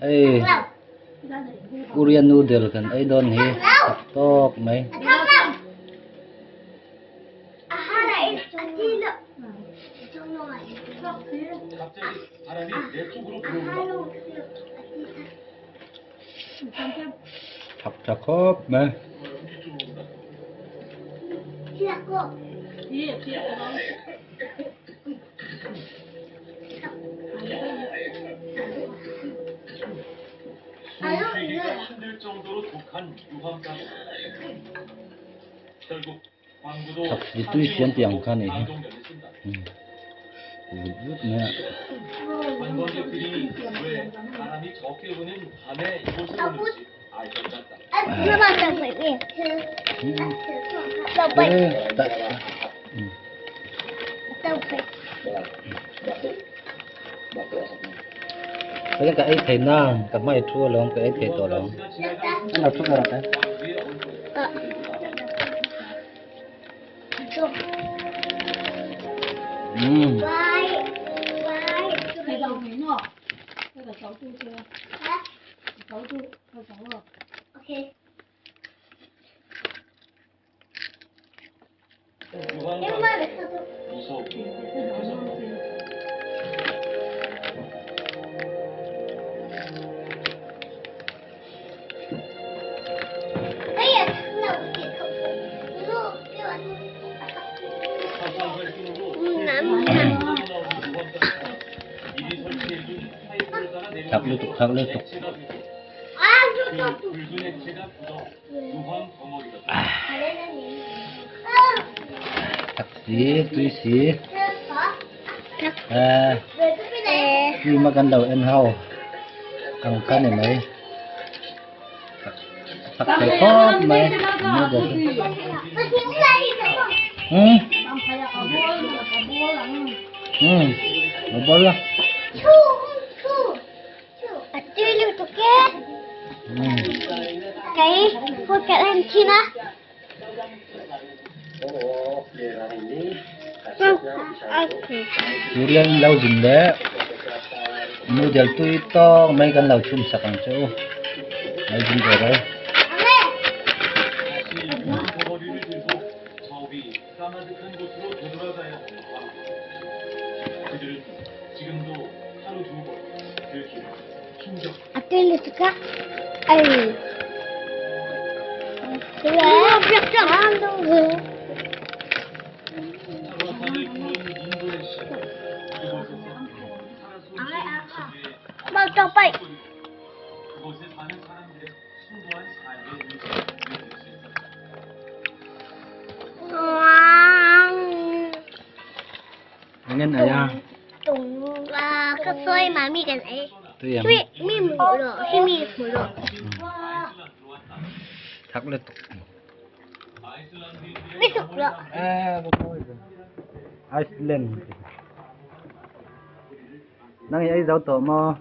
Hei Korean noodle kan ei dawn hi a tawk mai. Thak tha khawp mai. Thak si tui siam tih ang kha a nih hi vut vut mai a. Ka ei thei nang ka hmai thu alawm ka ei thei tawh lo. Thak lutuk thak lutuk. Thak si tui si. Eh tui ma kan lo en ho ang kha ni mai. Thak thei khawp mai noodle hmm hmm a ball a. Durian lo zin leh noodle tui tawk mai kan lo chhum sak ang che u lo zin ve rawh. Engin ei a? Tui ang. Thak lutuk. Iceland. Nang i ei zo tawh maw?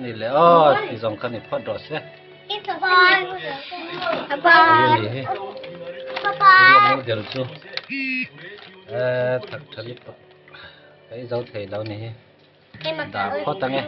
Ni leh aw ti zawng kha ni phawt rawh se. Noodle chu thak tha lutuk ka ei zo thei lo ni hi. Dah phawt ang e.